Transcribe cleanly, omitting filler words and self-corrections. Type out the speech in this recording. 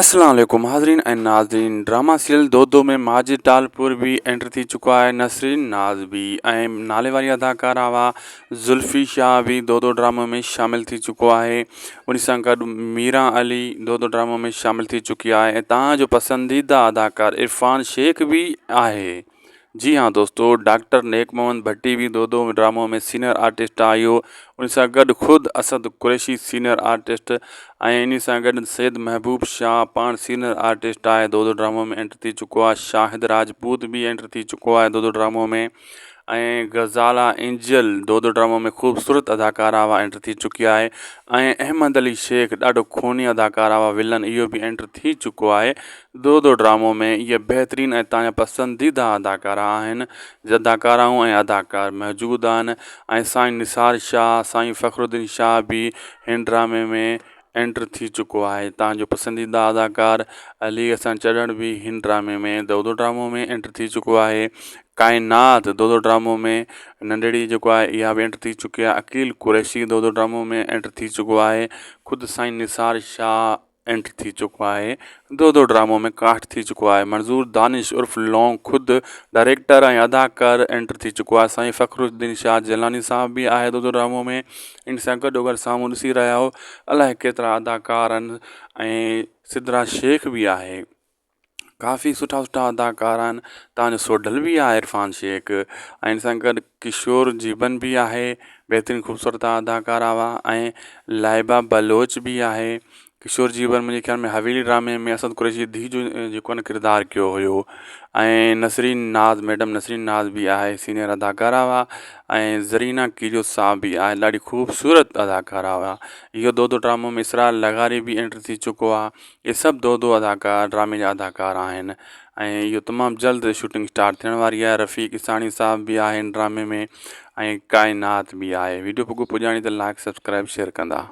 اسلام عليڪم حاضرين ۽ ناظرين ڊراما سيريل دودو ۾ ماجد ٽالپور به انٽر ٿي چڪو آهي نسرين ناز به ۽ نالي واري اداڪارا وا زلفي شاهه به دودو ڊرامو ۾ شامل ٿي چڪو آهي ان سان گڏ ميران علي دودو ڊرامو ۾ شامل ٿي چڪي آهي ۽ تان جو پسنديده اداڪار عرفان شيخ به آهي جي ها دوستو ڊاڪٽر نيڪ محمد ڀٽي به دودو ڊرامو ۾ سينئر آرٽسٽ آهي اهو ان سان گڏ خود اسد قريشي سينئر آرٽسٽ ۽ ان سان گڏ سيد محبوب شاهه پاڻ سينئر آرٽسٽ آهي دودو ڊرامو ۾ انٽر ٿي چڪو آهي شاهد راجپوت به انٽر ٿي چڪو آهي دودو ڊرامو ۾ ۽ غزالا اينجل دودو ڊرامو ۾ خوبصورت اداڪارا وا انٽر ٿي چڪي آهي ۽ احمد علي شيخ ڏاڍو خوني اداڪارا وا ولن اهو به انٽر ٿي چڪو آهي دودو ڊرامو ۾ اهي بهترين ۽ تان جا پسنديده اداڪارا آهن اداڪارائون ۽ اداڪار موجود آهن ۽ سائين نثار شاهه سائين فخر الدين شاهه به هن ڊرامي ۾ انٽر ٿي چڪو آهي تان جو پسنديده اداڪار علي حسن چڍڙ به هن ڊرامي ۾ دودو ڊرامو ۾ انٽر ٿي چڪو آهي ڪائنات دودو ڊرامو ۾ ننڍڙي جيڪو آهي اها به انٽر ٿي چڪي آهي عقيل قريشي دودو ڊرامو ۾ انٽر ٿي چڪو آهي خود سائين نثار شاهه انٽر ٿي چڪو آهي دودو ڊرامو ۾ ڪاسٽ ٿي چڪو آهي منظور دانش عرف لونگ خود ڊائريڪٽر ۽ اداڪار انٽر ٿي چڪو آهي سائين فخر الدين شاهه جيلاني صاحب به آهي دودو ڊرامو ۾ ان سان گڏو گڏ سامهون ڏسي رهيا آهيو الائي ڪيترا اداڪار آهن ۽ سدرا شيخ به آهي ڪافي سٺا سٺا اداڪار آهن تان جو سوڍل به آهي عرفان شيخ ۽ ان سان گڏ ڪشور جيون به آهي بهترين خوبصورت اداڪار آهي ۽ لائبه بلوچ به آهي ڪشور جيون منهنجي خيال ۾ حويلي ڊرامي ۾ اسد قريشي جي ڌيء جو جيڪو آهي نه ڪردار ڪيو هيو ۽ نسرين ناز ميڊم نسرين ناز به آهي سينئر اداڪارا هئا ۽ زرينا ڪيريو صاحب به آهي ڏاڍي خوبصورت اداڪارا هئا اهو دودو ڊرامو ۾ اسرار لغاري به انٽر ٿي چڪو آهي اهي سڀ دودو اداڪار ڊرامي جا اداڪار آهن ۽ اهو تمام جلد شوٽنگ اسٽارٽ ٿيڻ واري آهي رفيق عيساڻي صاحب به آهي هن ڊرامي ۾ ۽ ڪائنات به آهي ويڊيو پڳو پڄاڻي ته لائڪ سبسڪرائب شيئر ڪندا.